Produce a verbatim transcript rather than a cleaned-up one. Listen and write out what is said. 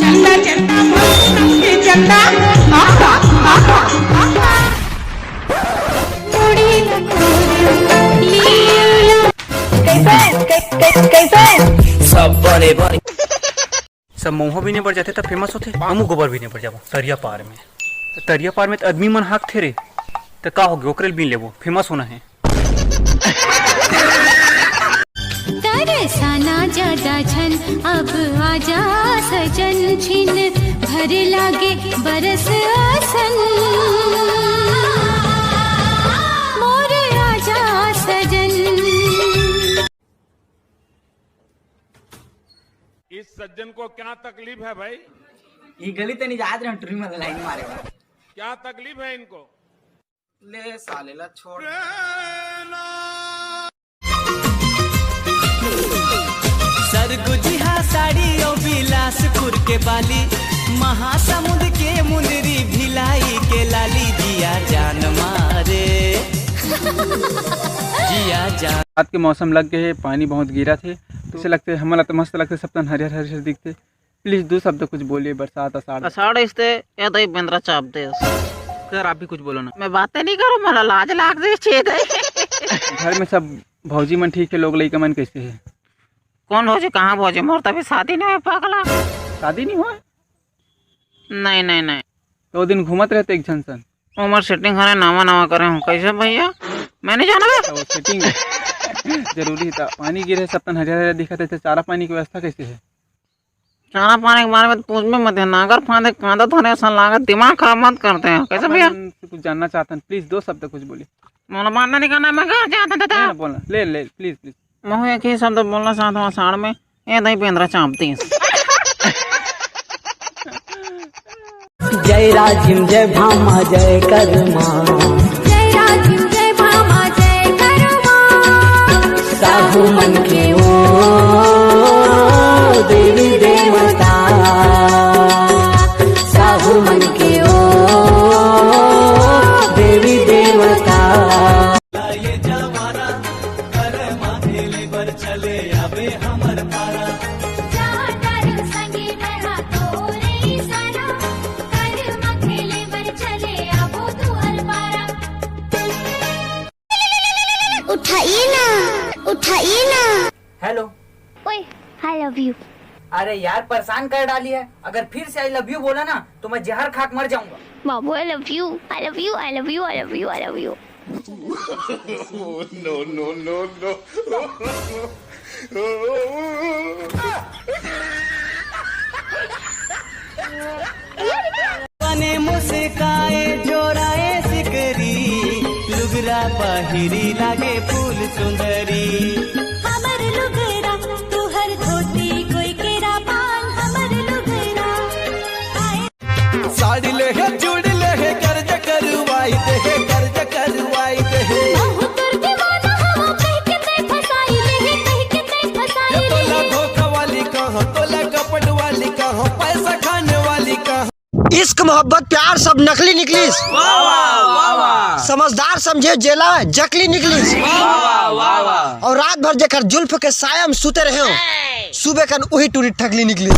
चंदा, चंदा, चंदा, आहा, आहा, आहा। कैसे? कै-, कै-, कैसे? सब बने बने। सब मउहा बीने बर जाथे त फेमस होथे, हमू गोबर बीने बर जाबो तरिया पार में। त तरिया पार में त आदमी मन हाकथे रे, त का होगे, ओकरे ल बीन लेबो, फेमस होना हे। तरसना ज्यादा झन, अब आजा सजन, छिन भर लागे बरस असन, मोर आजा सजन। इस सज्जन को क्या तकलीफ है भाई? ये गली तो नहीं जात रहे, टुरी में लाइन मारे बा। क्या तकलीफ है इनको? ले साले ला छोड़। सरगुजिहा साड़ी अउ बिलासपुर के बाली, महासमुंद के मुंदरी, भिलाई के लाली, जिया जान मारे, जिया जान। रात के मौसम लग गए हे, पानी बहुत गिरत हे, तो ऐसे लगथे, हमन ला तो मस्त लगथे, सब तन हरियर हरियर दिखथे। प्लीज दो शब्द कुछ बोलिए, बरसात अषाढ़। अषाढ़ इसते या दई बेंदरा चाप देस। सर, आप भी कुछ बोलो ना। मैं बातें नहीं करूँ, मोला लाज लाग दे छे दई। घर में सब भौजी मन ठीक है, लोग लइका मन कैसे है? कौन भौजी, कहाँ भौजी? मोर तभी शादी नहीं हुआ, पागला। शादी नहीं हुआ? नहीं, नहीं, नहीं। तो दिन घूमत रहते एक झन सन। उमर सेटिंग हरे, नवा नवा करे हूँ। कैसे भैया? मैं नहीं जाना बे। तो सेटिंग जरूरी था। पानी गिरे, सब तन हरियर हरियर दिखत है, तो चारा पानी की व्यवस्था कैसे है? चारा पानी के बारे में तो पूछ में मत है। नागर फांदे कांदा धरे असन लागत, दिमाग खराब मत करते हैं। कैसे भैया? अपन से कुछ जानना चाहते हैं, प्लीज दो शब्द कुछ बोलिए। मोला बात नहीं करना, मैं घर जाता था। ना, ना, बोलना, ले, ले, प्लीज, प्लीज। महू एक ही शब्द बोलना चाहता हूँ अषाढ़ में, ए दई बेंदरा चाप देस। जय राजिम, जय भामा, जय करमा। जय राजिम, जय भामा, जय करमा। साहू मन के ओ देवी देवता, साहू मन के ओ देवी देवता। ये जवारा, कर माथे ले बर चले आवे हमर पारा। जा डारू संगी बरहा तोरे इशारा, कर माथे ले बर चले आबो दुआर पारा। उठाइए ना, उठाइए ना। हेलो। ओए, I love you। अरे यार, परेशान कर डाली है। अगर फिर से आई लव यू बोला ना, तो मैं जहर खा के मर जाऊंगा। बाबू, I love you, I love you, I love you, I love you, I love you। No, no, no, no। बने मुस्काए जोराए सिकरी, लुगरा पहिरी लागे फूल सुंदरी। हमर लुगरा, तुहर धोती, कोई केरा पान, हमर लुगरा। साड़ी ले हे, चूड़ी ले हे, कर्ज करवाई दे हे, कर्ज करवाई दे हे। महू तोर दीवाना हवं, कहि के तैं फसाई ले हे, कहि के तैं फसाई ले हे। तोला धोखा वाली कहाँ, तोला कपट वाली कहाँ, पैसा खाने वाली कहाँ। इश्क मोहब्बत प्यार सब नकली निकलिस। वाह, वाह, वाह, वाह। समझदार समझे जेला जकली निकलिस। वाह, वाह, वाह, वाह। अउ रात भर जेकर जुल्फ के साया में सुते रहे हो, सुबह कन उही टूरी ठकली निकलिस।